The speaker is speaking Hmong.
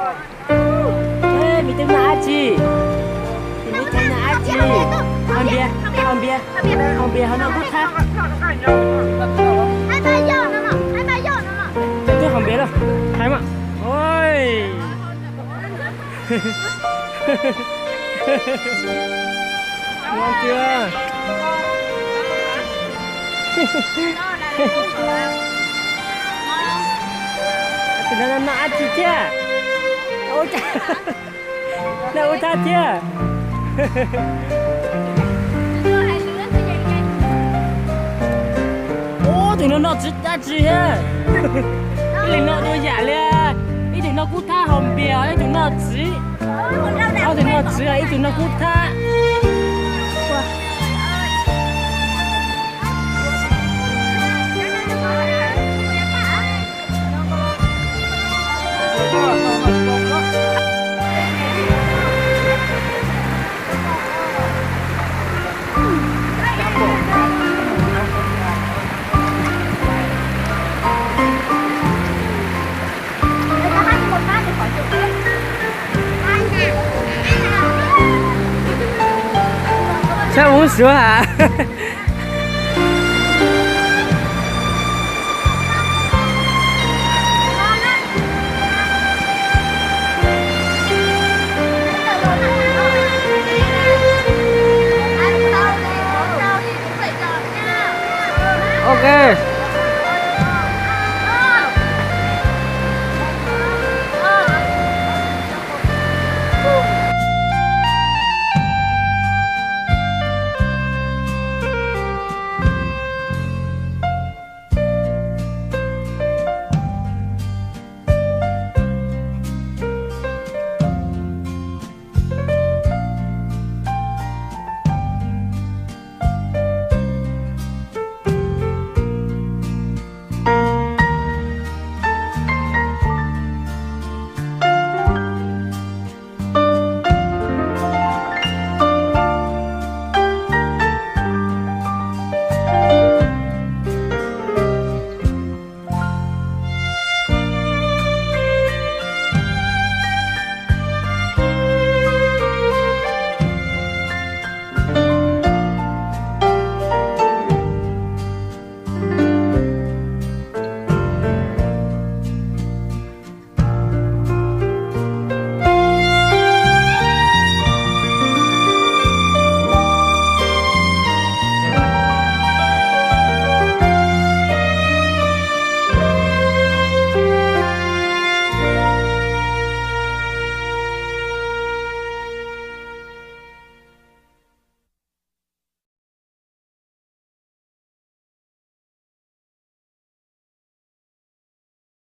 Ê, mày twb noj dab tsi? Mày twb noj dab tsi? Hau npias, hau npias, hau npias ho noj kub thab. Twb hau npias lawm, hais mas. Ôi. Ngon chưa? Tus no noj dab tsi thiab? Ua cas noj kub thab thiab? Ub, tus no noj txiv dab tsi thiab? Ib leeg noj dua yam li, ib tug noj kub thab hau npias, ib tug noj txiv. Ob tug noj txiv, ib tug noj kub thab. Sab ub suav has.